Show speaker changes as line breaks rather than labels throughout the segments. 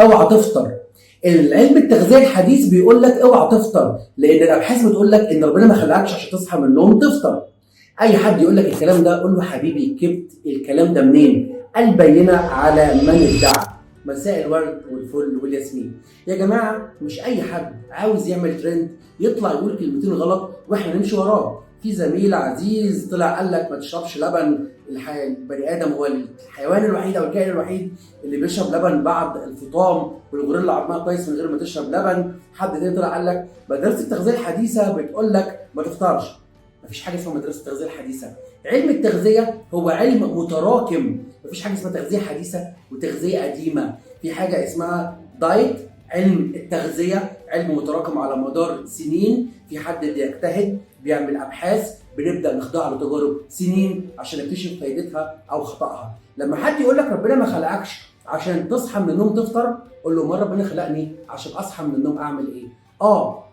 اوعى تفطر. العلم التغذية الحديث بيقول لك اوعى تفطر، لان الابحاث بتقول لك ان ربنا ما خلقكش عشان تصحى من النوم تفطر. اي حد يقول لك الكلام ده قول له حبيبي جبت الكلام ده منين؟ البينة على من ادعى. مساء الورد والفل والياسمين. يا جماعة، مش اي حد عاوز يعمل ترند يطلع يقول كلمتين غلط واحنا نمشي وراه. في زميل عزيز طلع قال لك ما تشربش لبن، البني ادم هو الحيوان الوحيد او الكائن الوحيد اللي بيشرب لبن بعد الفطام، والغوريلا عظمها كويس من غير ما تشرب لبن. حد تاني طلع قال لك مدرسه التغذية الحديثة بتقول لك ما تفطرش. مفيش حاجة اسمها مدرسه التغذية الحديثة. علم التغذية هو علم متراكم، مفيش حاجة اسمها تغذية حديثه وتغذية قديمة. في حاجة اسمها diet، علم التغذية علم متراكم على مدار سنين. في حد بيجتهد بيعمل ابحاث، بنبدا نخضعها لتجارب سنين عشان نكتشف فايدتها او خطأها. لما حد يقول لك ربنا ما خلقكش عشان تصحى من النوم تفطر، قول له امال ربنا خلقني عشان اصحى من النوم اعمل ايه؟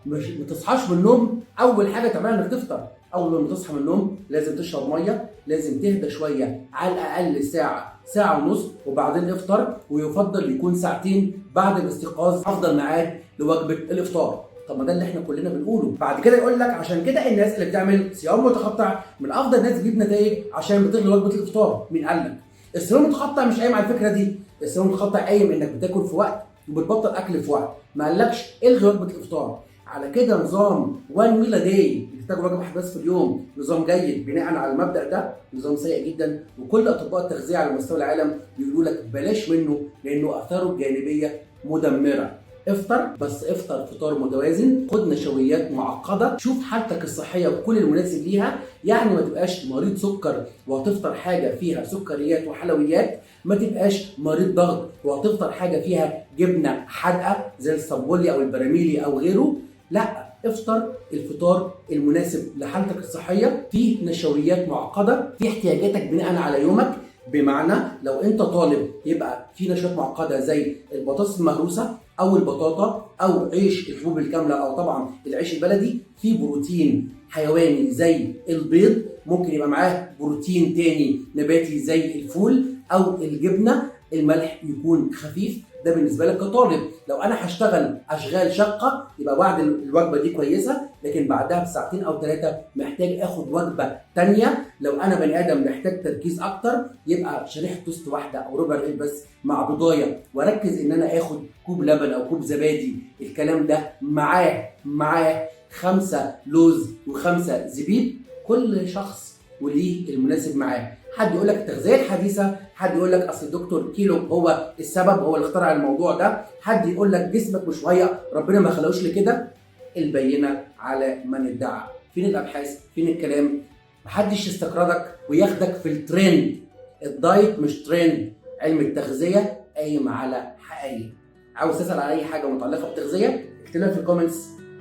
مش ما تصحاش من النوم اول حاجة تعملها انك تفطر. اول ما تصحى من النوم لازم تشرب مية، لازم تهدى شوية على الاقل ساعة، ساعة ونص، وبعدين افطر، ويفضل يكون ساعتين بعد الاستيقاظ افضل ميعاد لوجبه الافطار. طب ما ده اللي احنا كلنا بنقوله. بعد كده يقول لك عشان كده الناس اللي بتعمل صيام متقطع من افضل الناس تجيب نتائج عشان بتلغي وجبة الافطار. مين قال لك؟ الصيام المتقطع مش قايم على الفكرة دي. الصيام المتقطع قايم انك بتاكل في وقت وبتبطل اكل في وقت، ما قالكش الغي وجبة الافطار. على كده نظام 1 meal a day، بتاكل وجبة واحدة بس في اليوم، نظام جيد بناء على المبدا ده؟ نظام سيء جدا، وكل اطباء التغذية على مستوى العالم بيقولوا لك بلاش منه لانه اثاره الجانبية مدمرة. افطر، بس افطر فطار متوازن، خد نشويات معقدة، شوف حالتك الصحية وكل المناسب ليها. يعني ما تبقاش مريض سكر وهتفطر حاجة فيها سكريات وحلويات، ما تبقاش مريض ضغط وهتفطر حاجة فيها جبنه حادقه زي الصبولي او البراميلي او غيره. لا، افطر الفطار المناسب لحالتك الصحية، فيه نشويات معقدة، فيه احتياجاتك بناء على يومك. بمعنى لو انت طالب يبقى في نشويات معقدة زي البطاطس المهروسه او البطاطا او عيش الحبوب الكاملة او طبعا العيش البلدي، في بروتين حيواني زي البيض، ممكن يبقى معاه بروتين تاني نباتي زي الفول او الجبنة، الملح يكون خفيف. ده بالنسبة لك كطالب. لو انا هشتغل اشغال شاقه يبقى بعد الوجبة دي كويسة، لكن بعدها بساعتين او 3 محتاج اخد وجبة تانية. لو انا بني ادم محتاج تركيز اكتر يبقى شريحة توست واحدة او ربع رغيف بس مع بضايه، واركز ان انا اخد كوب لبن او كوب زبادي. الكلام ده معاه 5 لوز و5 زبيب. كل شخص وليه المناسب معاه. حد يقول لك التغذية الحديثة، حد يقول لك اصل الدكتور كيلو هو السبب، هو اللي اخترع الموضوع ده، حد يقول لك جسمك مش مهيأ ربنا ما خلقوش لكده. البينة على من ادعى. فين الابحاث؟ فين الكلام؟ محدش يستقردك وياخدك في الترند. ال diet مش ترند، علم التغذية قايم على حقائق. عاوز تسال على اي حاجة متعلقه بالتغذية اكتبها في ال comments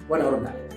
وانا هرد عليك.